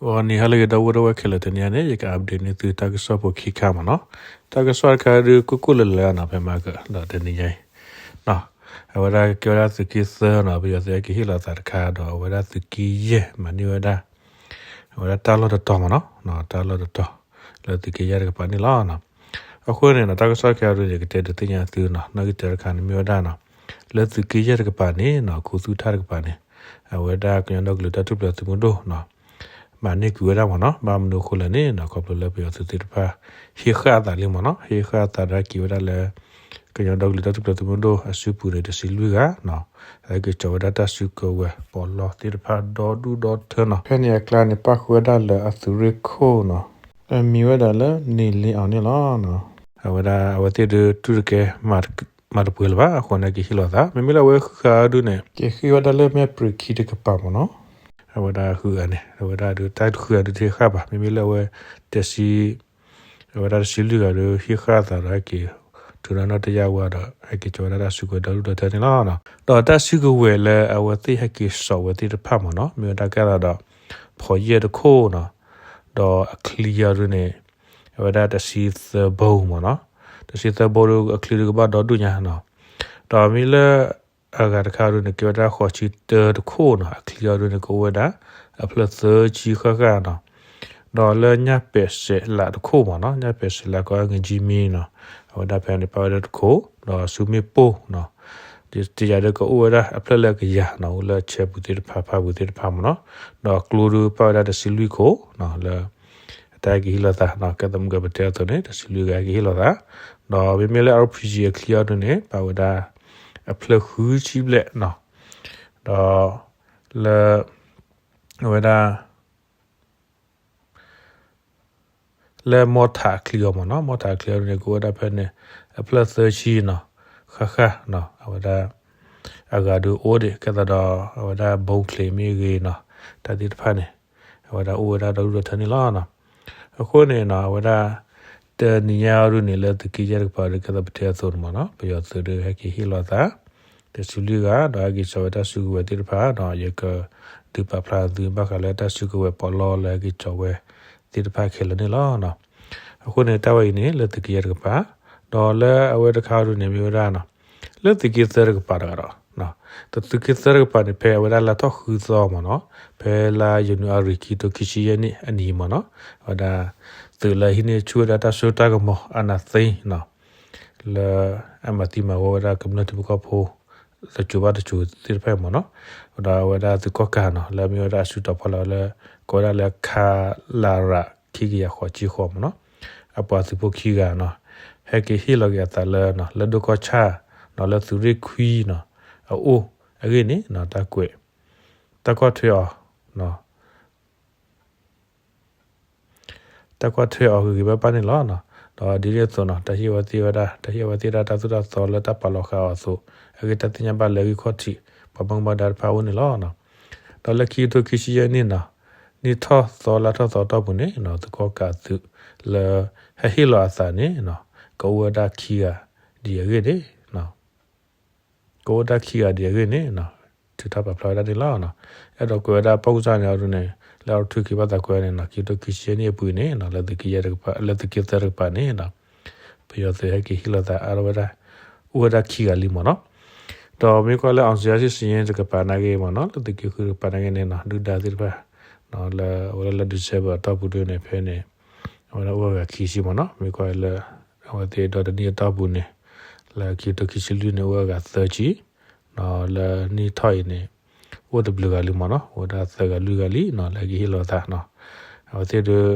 ဂီၤနံၤဟါလၢအဂ့ၤ ဒီပုၢ်ဝဲၢ်ခဲလၢာ်, တနံၤအံၤန့ၣ် ယက update န့ၢ်သုတၢ်ကစီၣ်ဖိခံခါမ့ၢ်နီၤ. တၢ်ကစီၣ်တခါဒုး ကိၣ်ကိၣ်လၢလၢနီၤ ဖဲမၤကဒီးတနံၤညါအံၤ အဝဲဒၣ်ကဲဝဲဒၣ်သုးက့သၢနီၤ, ပယီၤသုးဟဲက့ၤဟ့ၣ်လီၤသးတခါဒီး အဝဲဒၣ်သုးက့ယဲၢ်မၤန့ၢ်ဝဲဒၣ် အဝဲဒၣ်တၢ်လီၢ်တတီၤမ့ၢ်နီၤ, တၢ်လီၢ်တတီၤ လၢသုးက့ယဲၢ်တကပၤန့ၣ်လီၤ. အဃိန့ၣ်နီၤ တၢ်ကစီၣ်ခဲအံၤဒုးန့ၣ် ကတဲဒုးသ့ၣ်ညါသုနီၤ, နီၣ်ဂံၢ်တၢတခါန့ၣ်မ့ၢ်ဝဲဒၣ်နီၤ, လၢသုးက့ယဲၢ်တကပၤန့ၣ်နီၤ, ခိသူၣ်ထၣ်တကပၤန့ၣ် အဝဲဒၣ်ကညီဒီကလုာ်တၢ်ထူၣ်ဖျဲးသုးမုၢ်ဒိၣ်နီၤ မၤန့ၢ်ကွံာ်ဝဲဒၣ်မ့ၢ်နီၤ. ဘၣ်မနုၤအဃိလဲၣ်န့ၣ်နီၤ, ခီဖျိလၢပယီၤသုးသ့ၣ်တဖၣ် ဟ့ၣ်ဃာ်အသးလံမ့ၢ်နီၤ, ဟ့ၣ်ဃာ်အသးဒီးက့ၤဝဲဒၣ်လၢ ကညီဒီကလုာ်တၢ်ထူၣ်ဖျဲးသုးမုၢ်ဒိၣ်အစုပူၤန့ၣ် တဆံလွံၢ်ဂၤနီၤ, ဟဲက့ၤကၠီၤဝဲဒၣ်တၢ်စုကဝဲၤပီးလီသ့ၣ်တဖၣ်ဒီဒူၣ်ဒီထၢနီၤ. ဖဲန့ၣ်အကျါန့ၣ် ပၣ်ဃုာ်ဝဲဒၣ်လၢအသုးရ့ၣ်ခိၣ်နီၤ, အမံၤဝဲဒၣ်လၢ န့ၢ်လ့အီၤန့ၣ်လီၤ. အဝဲဒၣ်အဝဲသ့ၣ်ဒုးတူၢ်တကဲ မၤတပှဲၤလၢၤဘၣ်, အဃိန့ၣ်က့ၤဟ့ၣ်လီၤသး, မ့မ့ၢ်လၢအဝဲဃုဂၤဒုးန့ၣ် က့ၤဟ့ၣ်ဝဲဒၣ်လၢမဲၢ်ပြံးခံတကပၤမ့ၢ်နီၤ. အဝဲဒၣ်ဃုဂၤန့ၣ် အဝဲဒၣ်ဒုး တၢ်ဃုဂၤဒုးတဟ့ၣ်ဃာ်ဘၣ်, မ့မ့ၢ်လၢအဝဲတဆံ အဝဲဒၣ်တဆံလွံၢ်ဂၤဒီး ဟ့ၣ်ဃာ်အသးဒီးဟဲက့ၤ ထုးဒီးနီၣ်တယၢ်ဝါဒီး ဟဲက့ၤကၠီၤဝဲဒၣ်တၢ်စုကဝဲၤဒီဒူၣ်ဒီထၢန့ၣ်လီၤ. ဒီးတၢ်စုကဝဲၤလၢအဝဲသ့ၣ်ဟဲက့ၤစိာ်ဝဲသ့ၣ်တဖၣ်မ့ၢ်နီၤ, မ့ၢ်ဝဲဒၣ်ကဲသးဒီး ဖီယဲၢ်တခိၣ်နီၤ, ဒီးအချံအီၤဒုးန့ၣ် အဝဲဒၣ်တဆံသၢဘိမ့ၢ်နီၤ, တဆံသၢဘိဒီးအချံဒုးကဘၣ်ဒီဒူၣ်ညါနီၤ. ဒီးမ့ၢ်လၢ အဂၤတခါအံၤဒုးန့ၣ် ကဲဝဲဒၣ်ဃိးဆံတၢတခိၣ်နီၤ, အချံအီၤဒုးန့ၣ် ကအိၣ်ဝဲဒၣ်အဖျၢၣ်သၢဆံဃၣ်ဃၣ်နီၤ. ဒီးလၢညၣ်ပဲာ်စဲးလးတခိၣ်မ့ၢ်နီၤ, ညၣ်ပဲာ်စဲးလးကီၢ်အငကၠံမံနီၤ, အဝဲဒၣ်ဖဲန့ၣ် ပာ်ဝဲဒၣ်တခိၣ်, ဒီးဆူမ့ၣ်ပိၢ်နီၤ, တယၤဒုးကအိၣ်ဝဲဒၣ်အဖျၢၣ်လၢအကယၤနီၤ, အိၣ်လၢအဆဲပူၤသ့ၣ်တဖၣ် ဖးပူၤသ့ၣ်တဖၣ်မ့ၢ်နီၤ. ဒီးအကျိဒုးပာ်ဝဲဒၣ်တဆံလွံၢ်ခိၣ်နီၤ, လၢ အတၢ်ဟဲက့ၤဟ့ၣ်လီၤသးနီၤ, ကဲသးမုၢ်ကပတဲအသိးန့ၣ် တဆံလွံၢ်ဂၤဟဲက့ၤဟ့ၣ်လီၤသး, ဒီးမ့မ့ၢ်လၢ အါပီၣ်ကၠံ အချံအီၤဒုးန့ၣ် ပာ်ဝဲဒၣ် အဖျၢၣ်ဃုဆံဘျဲၣ်နီၤ, ဒီး လၢ အဝဲဒၣ် လၢမီထးအချံအီၤမ့ၢ်နီၤ, မီထးအချံအီၤဒုးန့ၣ် ကအိၣ်ဝဲဒၣ်ဖဲန့ၣ် အဖျၢၣ်သၢဆံနီၤ, ဃၣ်ဃၣ်နီၤ, အဝဲဒၣ် အဂၤဒုးအိၣ်ဒံး ကဲသးဒီး အဝဲဒၣ်ဘိချ့မ့ၢ်ဂ့ၤနီၤ, တၢ်သ့ၣ်တဖၣ်န့ၣ် အဝဲဒၣ်အိၣ်ဝဲဒၣ်ဒီဒူၣ်ဒီထၢန့ၣ်လီၤ. အဃိန့ၣ်နီၤ အဝဲဒၣ် တနံၤညါအံၤဒုးန့ၣ် လၢသုးက့ယဲၢ်တကပၤဒုး ကဲသးပတဲအသိးန့ၣ်မ့ၢ်နီၤ, ပယီၤသုးဒုးဟဲက့ၤဟ့ၣ်လီၤသး တဆံလွံၢ်ဂၤ ဒီးဟဲက့ၤစိာ်ဝဲတၢ်စုကဝဲၤသ့ၣ်တဖၣ်နီၤ, ယကဒုးပာ်ဖျါသုဘၣ်ဃးလၢ တၢ်စုကဝဲၤပီးလီလၢဟဲက့ၤစိာ်ဝဲသ့ၣ်တဖၣ်ခဲလၢာ်န့ၣ်လီၤ. အဃိန့ၣ် တၢ်ဝဲအံၤန့ၣ် လၢသုးက့ယဲၢ်တကပၤ, ဒီးလၢအဝဲတခါအံၤဒုးန့ၣ် မ့ၢ်ဝဲဒၣ်နီၤ လၢသုးက့သၢတကပၤတဂၤဒီး သုးက့သၢတကပၤန့ၣ် ဖဲအဝဲဒၣ်လါထီၣ်ဃုသီမ့ၢ်နီၤ, ဖဲလါယနူၤအါရံၤ ခံကထိခံဆံယဲၢ်နံၣ်အနံၤမ့ၢ်နီၤ, အဝဲဒၣ် သုးလၢဟံးန့ၢ်ဆူၣ်ဝဲဒၣ်တၢ်စိတၢ်ကမီၤ အာဏာသိမ်းနီၤ, လၢအမၤသံမၤဝီဝဲဒၣ်ကမျၢၢ်ထံဖိကီၢ်ဖိ တစိၤဘၣ်တစိၤသ့ၣ်တဖၣ်မ့ၢ်နီၤ, ဒီးအဝဲဒၣ်သုးကီၣ်ကးနီၤ လၢအမ့ၢ်ဝဲဒၣ်အစုတီၤဖီလာ်လၢ ကိးဝဲဒၣ်လၢ ခလရ ခံကယၤဃိးဆံဃိးမ့ၢ်နီၤ, အပှၤသုးဖိခံဂၤနီၤ, ဟဲက့ၤဟ့ၣ်လီၤက့ၤအသးလၢ လၢဒိၣ်ကီၢ်ဆၣ်နီၤ လၢသုးရ့ၣ်ခွံနီၤ အအိၣ်အဂ့ၢ်န့ၣ် တၢ်ကွဲး တၢ်ကွၢ်ထွဲအီၤ တၢ်ကွၢ်ထွဲအီၤဂ့ၤဂ့ၤဘၣ်ဘၣ်န့ၣ်လီၤ. ဒီးဒ်န့ၣ်အသိးနီၤ တၢ်ဟ့ၣ်ဝဲသ့ၣ်ဝဲဒၣ် တၢ်ဟ့ၣ်ဝဲသ့ၣ်ဒၣ်တၢ်သိၣ်တၢ်သီလၢတၢ်ပာ်လီၤဃာ်အီၤအသိး အဂ့ၢ်တၢ်သ့ၣ်ညါဘၣ်လၢအဂံၢ်ခီၣ်ထံး ပှၤဘၣ်မူဘၣ်ဒါတဖၣ်အအိၣ်န့ၣ်လီၤ. ဒီးလၢခံကထိခံဆံယဲၢ်နံၣ်နီၤ နံၣ်ထီၣ်သီလါထီၣ်သီအတီၢ်ပူၤန့ၣ် သုးကီၣ်ကးအသုးလၢ ဟဲဟ့ၣ်လီၤအသးန့ၣ် ကအိၣ်ဝဲဒၣ်ခံဂၤဒ်အဂ့ၢ်န့ၣ် ကအိၣ်ဝဲဒၣ်ခံဂၤဒ်အဂ့ၢ်န့ၣ် ထုးထီၣ်ပာ်ဖျါဝဲဒၣ်န့ၣ်လီၤ. အဲၣ်ဒိးကွဲးဝဲဒၣ်ပီၣ်ကူစၢ်န့ၣ်အဒိန့ၣ် လၢအီထူခံဘၣ်သးကွဲးန့ၣ်နီၤ ခံကထိခံဆံယဲၢ်နံၣ်အပူၤန့ၣ် လၢသုးက့သၢတကပၤန့ၣ် ပယီၤသုးဟဲက့ၤဟ့ၣ်လီၤသးအါထီၣ်ဝဲဒၣ် အိၣ်ဝဲဒၣ်ခံဂၤလံမ့ၢ်နီၤ. ဒီးမ့ၢ်ကွၢ်လၢ အောင်ဇေယျစစ်ဆင်ရေး တကပၤနာ်က့မ့ၢ်နီၤ လၢသုးက့ဃုတကပၤနာ်က့န့ၣ်နီၤ ဒုၣ်ဒါသ့ၣ်တဖၣ် လၢအဝဲလၢလါ December အတီၢ်ပူၤဒုန့ၣ် ဖဲန့ၣ် အဝဲဒၣ်အိၣ်အဂၤခံဆံမ့ၢ်နီၤ. မ့ၢ်ကွၢ်လၢ အဝဲသ့ၣ်ဒီတနံၣ်အတီၢ်ပူၤန့ၣ် လၢခံကထိခံဆံလွံၢ်န့ၣ် အိၣ်အဂၤသၢဆံ လၢနံၣ်ထီၣ်အံၤန့ၣ် အိၣ်တဘျုးဂၤလံမ့ၢ်နီၤ အိၣ်ဝဲဒၣ်သၢဂၤလွံၢ်ဂၤလံနီၤ လၢကဟ့ၣ်လီၤသးနီၤ. အဝဲသ့ၣ်ဒုး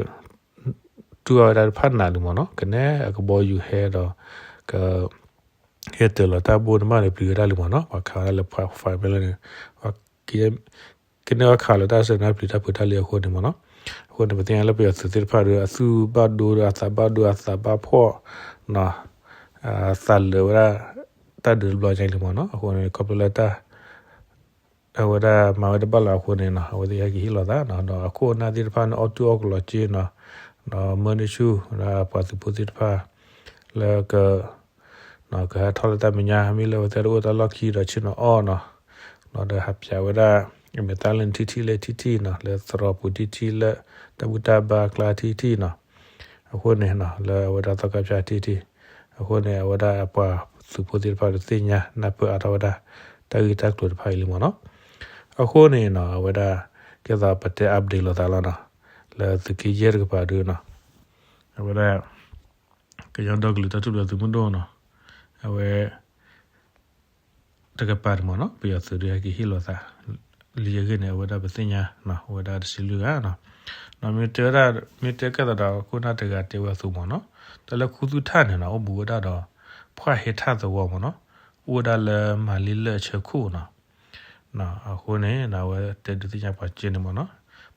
တူၢ်အီၣ်ဝဲဒၣ်တဖၣ်နးလံမ့ၢ်နီၤ ကနဲအကဘီယူၤဟဲဒီး က ဟဲတၢၤလီၤတၢ်ဘိၣ်န့ၣ်မးန့ၣ် ပျံၤဝဲဒၣ်လံမ့ၢ်နီၤ ပှၤခးဝဲဒၣ်လၢ Firebird လၢန့ၣ် ကနဲဝဲခးလီၤတၢ်စၢၤနါပျံၤတၢ်ဖုးတၢ်လံအဃိန့ၣ်မ့ၢ်နီၤ. အဃိန့ၣ် ပသ့ၣ်ညါလၢပယီၤသုးသ့ၣ်တဖၣ်ဒီး အသူၣ်ဘၣ်ဒိဒီးအသးဘၣ်ဒိအသးဘၣ်ဖှီၣ်နီၤ သးလၢာ်ဝဲဒၣ် တၢ်ဒုးတဘျီညါလံမ့ၢ်နီၤ. အဃိန့ၣ် ခီဖျိလၢတၢ် အဝဲဒၣ်မၤဝဲတဘၣ်လၢအဃိန့ၣ်နီၤ အဝဲသ့ၣ်ဟဲက့ၤဟ့ၣ်လီၤသးနီၤ ဒီးအခိၣ်အနၢ်သ့ၣ်တဖၣ်န့ၣ် အီၣ်တူၢ်အီၣ်ကလီၤက့နီၤ ဒီးမၢန့ၢ်ဆူၣ်ဝဲဒၣ်ပှၤသုးဖိသ့ၣ်တဖၣ် လၢက ကဟဲထီၣ်လၢတၢ်မဲာ်ညါ မ့ၢ်လၢအဝဲသ့ၣ်တအိၣ်တၢ်လီၢ်ခံဒီးဆ့ၣ်နီၤအီၣ်နီၤ ဒီးဟးပၠးဝဲဒၣ် မ့ၢ်တၢ်လၢထံထံၣ်လၢထံထံၣ်နီၤ, လၢသရိာ်ပူၤထံထံၣ်, လၢတၢ်ဘူၣ်တၢ်ဘါကျါထံထံၣ်နီၤ, အဃိန့ၣ်နီၤ လၢအဝဲဒၣ်သီခါဖၠၣ်ထံထံၣ်, အဃိန့ၣ် အဝဲဒၣ်အပှၤသုးဖိသ့ၣ်တဖၣ်ဒုးသ့ၣ်ညါနၢ်ပၢၢ်အါထီၣ်ဝဲဒၣ် တၢ်ဂ့ၢ်တၢ်ကျိၤတဖၣ်အံၤလံမ့ၢ်နီၤ. အဃိန့ၣ်နီၤ အဝဲဒၣ် ကဲသိးပတဲ update လိာ်သးလီၤနီၤ, လၢသုးက့ယဲၢ်တကပၤဒုနီၤ, အဝဲဒၣ် ကညီဒီကလုာ်တၢ်ထူၣ်ဖျဲးသုးမုၢ်ဒိၣ်နီၤ, အဝဲ တကပၤန့ၣ်မ့ၢ်နီၤ ပယီၤသုးဒုးဟဲက့ၤဟ့ၣ်လိာ်သး လံအဂ့ၢ်န့ၣ် အဝဲဒၣ်ပသ့ၣ်ညါနီၤ, အဝဲဒၣ်တဆံလွံၢ်ဂၤနီၤ. ဒီးမ့ၢ်တဲဝဲဒၣ် မ့ၢ်တဲကဲသိးဒီးခိၣ်နၢ်တဂၤတဲဝဲအသိးမ့ၢ်နီၤ, တၢ်လၢခူသူၣ်ထၣ်န့ၣ်နီၤ အိၣ်ဘူးဝဲဒၣ်ဒီး ပှၢ်ဟဲထၣ်သဝီမ့ၢ်နီၤ, အိၣ်ဝဲဒၣ်လၢမၤလ့လၢအဆၢခိၣ်နီၤ. အဃိန့ၣ် အဝဲတဲဒုးသ့ၣ်ညါပှၤက့န့ၣ်မ့ၢ်နီၤ,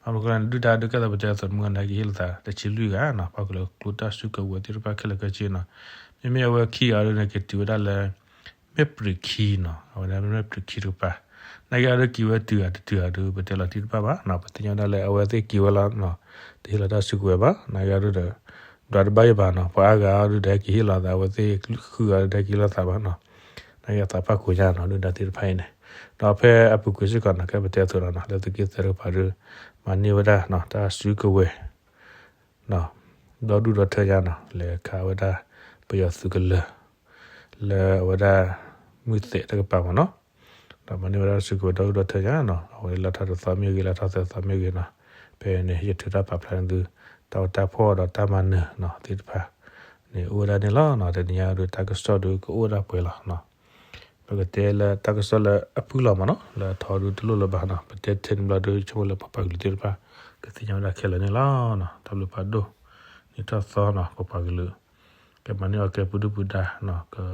ဘၣ်မနုၤလဲၣ်န့ၣ် ဒုၣ်ဒါဒုးကဲသိးပတဲအသိးမုၢ်ဂၤန့ၣ် ကဟ့ၣ်လိာ်သးတဆံလွံၢ်ဂၤနီၤ, ပှၤကလုာ်ကျိတၢ်စုကဝဲၤသ့ၣ်တဖၣ်ခဲလၢာ်ခဲဆ့နီၤ. မ့မ့ၢ်အဝဲခံဂၤဒုန့ၣ် ကတုၤဝဲဒၣ်လၢ မ့ၢ်ပြံးခံနီၤ, အဝဲဒၣ်မ့ၢ်ပြံးခံတကပၤ, နာ်က့အီၤဒုးက့ၤဝဲတုၤဂၤတတုၤဂၤဒုး ပတဲလီၤတံၢ်တဘၣ်ဘၣ်နီၤ, ပသ့ၣ်ညါဝဲဒၣ်လၢအဝဲသ့ၣ်က့ၤဝဲလီၤနီၤ, တဟ့ၣ်လီၤတၢ်စုကဝဲၤဘၣ်, နာ်က့အီၤဒုဒီး ဒွးတဘၣ်ယဘၣ်နီၤ, ပှၤအါဂၤအီၤဒုဒီးဟဲက့ၤဟ့ၣ်လီၤသး အဝဲသ့ၣ်ဃုဂၤဒုဒီးဟဲက့ၤဟ့ၣ်လီၤသးဘၣ်နီၤ, နာ်က့အသးပှၢ်ကိးညါနီၤ ဒုၣ်ဒါသ့ၣ်တဖၣ်အံၤန့ၣ်, ဒီးဖဲအပူၤကွံာ်စ့ၢ်ကီးနီၤ ကဲပတဲအသိးလီၤနီၤ လၢသုးက့သၢတကပၤဒု မၤန့ၢ်ဝဲဒၣ်နီၤ တၢ်စုကဝဲၤ ဒီဒူၣ်ဒီထၢညါနီၤ လဲၤခးဝဲဒၣ် ပယီၤသုးကလၢၤ လၢအဝဲဒၣ် မုၢ်သဲးတကပၤမ့ၢ်နီၤ, ဒီးမၤန့ၢ်ဝဲဒၣ်စုကဝဲၤဒီဒူၣ်ဒီထၢညါနီၤ, အဝဲလၢထီၣ်တသီမ့ၢ်ဂ့ၤ လၢထီၣ်သၢသီမ့ၢ်ဂ့ၤနီၤ, ဖဲန့ၣ် ယထုးတၢ်ပာ်ဖျါန့ၢ်သု တၢ်အိၣ်တၢ်ဖှီၣ်ဒီးတၢ်မၤနၢၤနီၤ သ့ၣ်တဖၣ်န့ၣ် အိၣ်ဝဲဒၣ်န့ၣ်လီၤနီၤ, တနံၤညါဒုးတၢ်ကစီၣ်ဒုးကအိၣ်ဝဲဒၣ်ပှဲၤလီၤနီၤ ပကတဲလၢတၢ်ကစီၣ်လၢအဖုၣ်လီၤမ့ၢ်နီၤ, လၢအထီဒုတလိၣ်လၢၤဘၣ်နီၤ, ပတဲထဲန့ၣ်ဘျီဒု ဆိ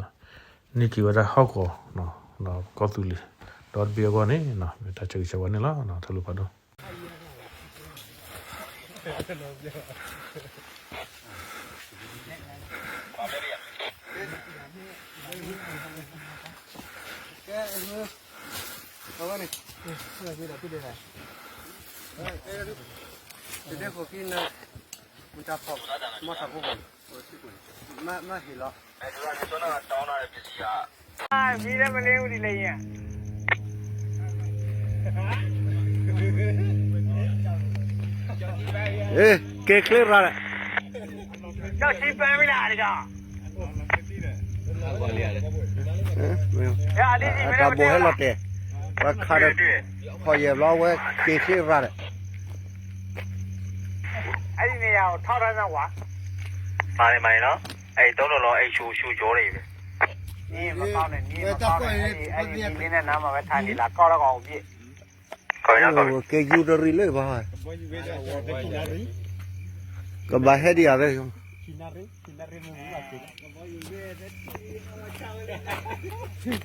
ကမိၣ်လၢပပှၤကလုာ်သ့ၣ်တဖၣ် ကသ့ၣ်ညါဝဲဒၣ်ခဲလၢာ်န့ၣ်လီၤ. တၢ်ဘျုးဖးဒိၣ်, နံၣ်ထီၣ်သီနီၤ ပပှၤကလုာ် ကမၤန့ၢ်အီၤကဲပဒုၣ်ပဒါနီၤ, ကန့ၢ်က့ၤဝဲဒၣ်ဟီၣ်ကဝီၤနီၤ, ဒီးကီၢ်သူလ့ၤ ဒီတဘ့ၣ်အဂီၢ်န့ၣ်နီၤ, မ့ၢ်တၢ်ဆၢဂ့ၤဆၢဝါန့ၣ်လီၤ. တၢ်ဘျုးဖးဒိၣ်. က့ၤချ့ရၤဒီး တၢ်ဘိးဟဲလီၤတဲာ်, ပှၤခးဒီး ဖီၣ်ယဲၢ်ဘျီဝဲ က့ၤချ့ရၤဒီး က့ၤယူၤတရံးလၢဘၣ်, ကဘၣ်ဟဲဒံးဧါ, က